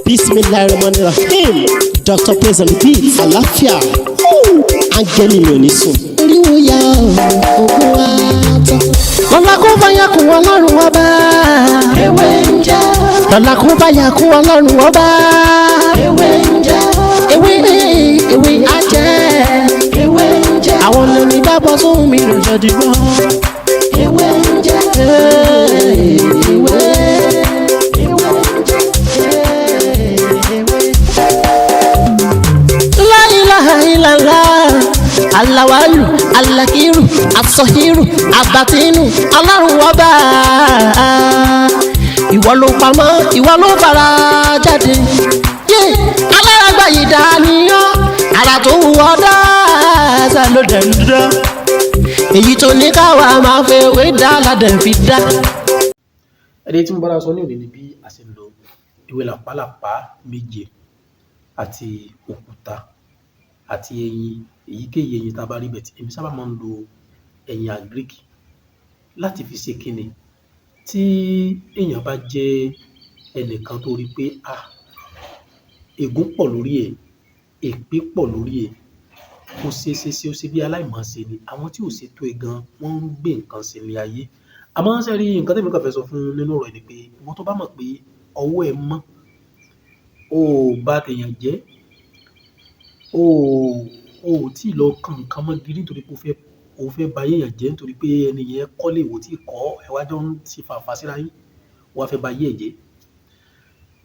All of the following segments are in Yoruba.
Bismillahirrahmanirrahim. Dr. Praise and Beat. Àlàáfíà. Áńgẹ́lì mi ò ní sùn. Oríwo ya ògùn wa tán. Lọ́la kó báyà kún Ọlọ́run Ọba. Ewé ń jẹ́. Lọ́la kó báyà kún Ọlọ́run Ọba. Ewé ń jẹ́. Ewé ewé ajẹ́. Ewé ń jẹ́. Àwọn lórí bá bọ́ sóhun mi lò jọ dìgbọ́. Ewé ń jẹ́. Ewé. Ewé ń jẹ́. Ewé. La ilaha illallah. Alawalu, alakiru, asọhiru, abatinu, Ọlọ́run Ọba. Ìwọ ló pamọ́, ìwọ ló fara jáde. Yé aláràgbà yìí dániyàn, ara tó wù ọ́ dáadáa ló dẹ̀ ń dán. Èyí tó ní káwa máa fẹ́ wé dá ládẹ̀ fi dá. Ẹni tí mo bára sọ ní òní ni bí a ṣe ń lo ewé làpálàpá méje àti òkúta àti ẹyin, èyíkéyìí ẹyin tá a bá rí bẹ̀ tí èmi sábà máa ń lo ẹyin àgíríkì láti fi ṣe kíni. Tí èèyàn bá jẹ́ ẹnìkan tó rí pé ègún pọ̀ lórí ẹ̀, èpè pọ̀ lórí ẹ̀, ó ṣe ṣe ṣe ó ṣe bí aláìmọ̀ọ́ṣe ni, àwọn tí ò ṣe tó ẹ gan wọ́n ń gbé nǹkan ṣe ní ayé. Àmọ́ ṣé ẹ rí nǹkan tèmi kàn fẹ́ sọ fún nínú ọ̀rọ̀ yìí ni pé ìwọ tó bá mọ̀ pé ọwọ́ ẹ mọ́, o ò ba tèèyàn jẹ́, o ò tíì lọ kan nǹkan mọ́ gidi nítorí pé o fẹ́ ba ayé èèyàn jẹ́ nítorí pé ẹni yẹn kọ́lé ìwọ tí kọ́ ẹ wá jọ ń ṣe fàǹfà síra yín, o wá fẹ́ ba ayé ẹ̀ jẹ́.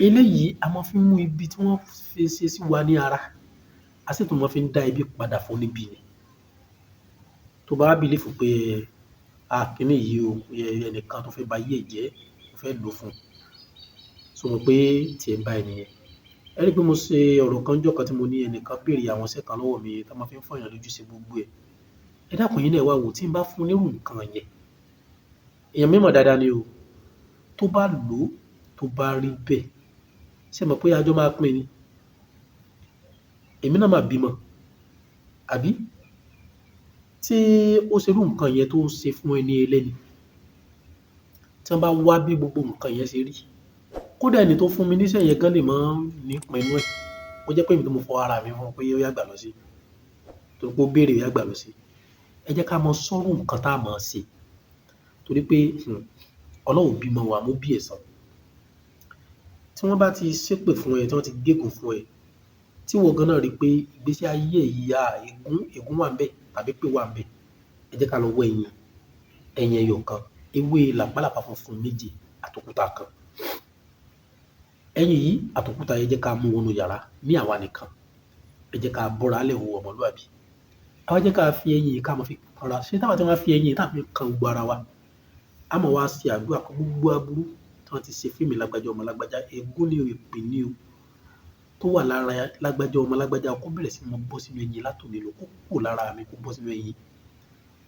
Eléyìí a máa fi ń mú ibi tí wọ́n fi ṣe sí wa ní ara, a sì tún máa fi ń dá ibi padà fún níbi ni. Tó bá wá believe pé kíní yìí o, ẹnìkan tó fẹ́ ba ayé ẹ̀ jẹ́, o fẹ́ lò fún un. So mọ̀ pé tí ẹ bá ẹni yẹn. Ẹ rí pé mo ṣe ọ̀rọ̀ kan níjọ́ kan tí mo ní ẹnìkan béèrè àwọn iṣẹ́ kan lọ́wọ́ mi tí wọ́n máa fi ń fọ́ èèyàn lójú ṣe gbogbo ẹ̀. Ẹ dákun ẹ̀yin náà ẹ wá wò tí n bá fún un nírú nǹkan yẹn. Èèyàn mímọ̀ dáadáa ni o. Tó bá lò ó, tó bá rí bẹ́ẹ̀, ṣé ẹ mọ̀ pé àjọ máa pín ni? Èmi náà máa bímọ. Àbí? Tí ó ṣe irú nǹkan yẹn tó ṣe fún ẹni ẹlẹ́ni. Tí wọ́n bá wá bí gbogbo nǹkan yẹn ṣe rí. Kódà ẹni tó fún mi níṣẹ́ yẹn gan lè máa ní ìpinnu ẹ̀. Ó jẹ́ pé èmi tí mo fọ ara mi fún un pé ó yá gbà lọ sí. Torí pé ó béèrè ó yá gbà lọ sí. Ẹ jẹ́ ká mọ sọ́rú nǹkan tá a máa ṣe. Torí pé Ọlọ́run ò bímọ wa, mo bí ẹ̀san. Tí wọ́n bá ti ṣépè fún ẹ, tí wọ́n ti gégùn fún ẹ, tí ìwọ gan náà rí pé ìgbésí ayé yìí, ègún, ègún wà níbẹ̀ tàbí pé wà níbẹ̀. Ẹ jẹ́ ká lọ wọ ẹyin, ẹyin ẹyọ kan, ewé làpálàpá funfun méje àtòkúta kan. Ẹyin yìí àtòkúta yẹn jẹ́ ká mú wọnú yàrá ní àwa nìkan. Ẹ jẹ́ ká bọ́ra lẹ̀ wo ọmọlúàbí. A wá jẹ́ ká fi ẹyin yìí ká máa fi kanra. Ṣé táwa tí wọ́n fi ẹyin yìí tá fi kan gbogbo ara wa? A máa wá ṣe àdúrà kó gbogbo aburú tí wọ́n ti ṣe fún mi lágbájá ọmọ lágbájá, ègún ni o, èpè ni o tó wà lára lágbájá ọmọ lágbájá kó bẹ̀rẹ̀ sí ní máa bọ́ sínú ẹyin látòní lọ, kó kúrò lára mi kó bọ́ sínú ẹyin.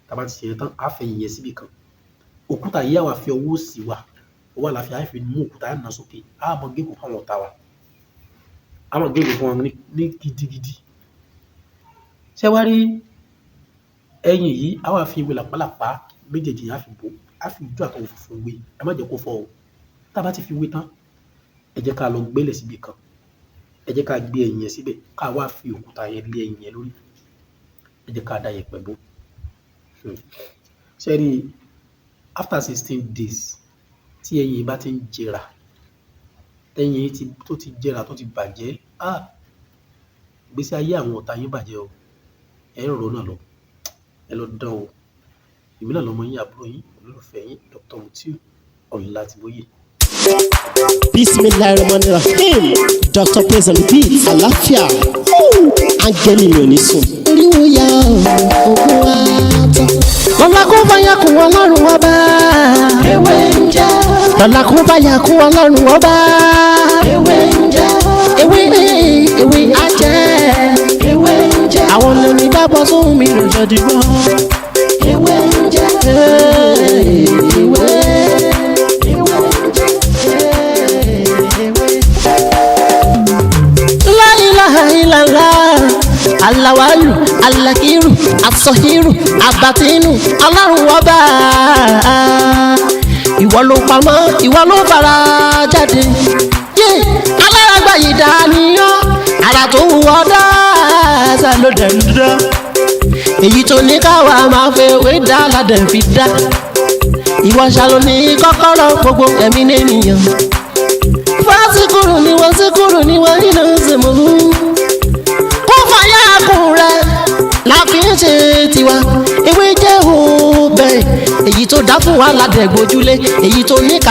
Tá bá ti ṣe yẹn tán, a fẹ́ ẹyin yẹn síbí kan. Òkúta yìí àwa fi ọwọ́ òsì wa, ọwọ́ àlàáfíà á fi mú òkúta yẹn náà sókè. A máa gégùn fún àwọn ọ̀tá wa. A máa gégùn fún wọn ní gidigidi. Ṣé wá rí ẹyin yìí, àwa fi ewé làpálàpá méjèèjì yẹn á fi bò, á fi ojú àtọwò funfun wé. Ẹ má jẹ́ kó fọ́ o. Tá bá ti fi wé tán, ẹ jẹ́ ká lọ gbélé síbí kan. Ẹ jẹ́ ká gbé ẹyin yẹn síbẹ̀, ká wá fi òkúta yẹn lé ẹyin yẹn lórí. Ẹ jẹ́ ká da yẹ̀pẹ̀ bò. Ṣé rí after 16 days tí ẹyin yìí bá ti ń jẹrà, tẹ́yin yìí tó ti jẹrà tó ti bàjẹ́, ìgbésí ayé àwọn ọ̀tá yín bàjẹ́ o. Ẹ ń rò náà lọ. Ẹ lọ dán o. Èmi náà lọmọ yín, àbúrò yín, olólùfẹ́ yín, Dr. Mutiu Ọlátíbóyè. Bismillahirrahmanirrahim. Dr. Praise and Beat. Àlàáfíà. Áńgẹ́lì mi ò ní sùn. Oríwo ya ògùn wa tán. Lọ́la kó báyà kún Ọlọ́run Ọba. Ewé ń jẹ́. Lọ́la kó báyà kún Ọlọ́run Ọba. Ewé ń jẹ́. Ewé ewé ajẹ́. Ewé ń jẹ́. Àwọn lórí bá bọ́ sóhun mi lò jọ dìgbọ́. Ewé ń jẹ́. Ewé. Ewé ń jẹ́. Ewé. La ilaha illallah. Alawalu, alakiru, asọhiru, abatinu, Ọlọ́run Ọba. Ìwọ ló pamọ́, ìwọ ló fara jáde. Yé aláràgbà yìí. ló dẹ̀ ń dán. Èyí tó ní káwa máa fẹ́ wé dá ládẹ̀ fi dá. Ìwọ ṣàlò ní kọ́kọ́rọ́ gbogbo ẹ̀mí nìyẹn. Fásikúrú ni wọ́n síkúrú ni wọ́n nínú ìsìnkú. Kó fàyà kùn rẹ̀ la fi ń ṣe tiwa. Ewé jẹ́ òun bẹ́ẹ̀. Èyí tó dá fún wa ládẹ̀ gbójúlé. Èyí tó ní ká.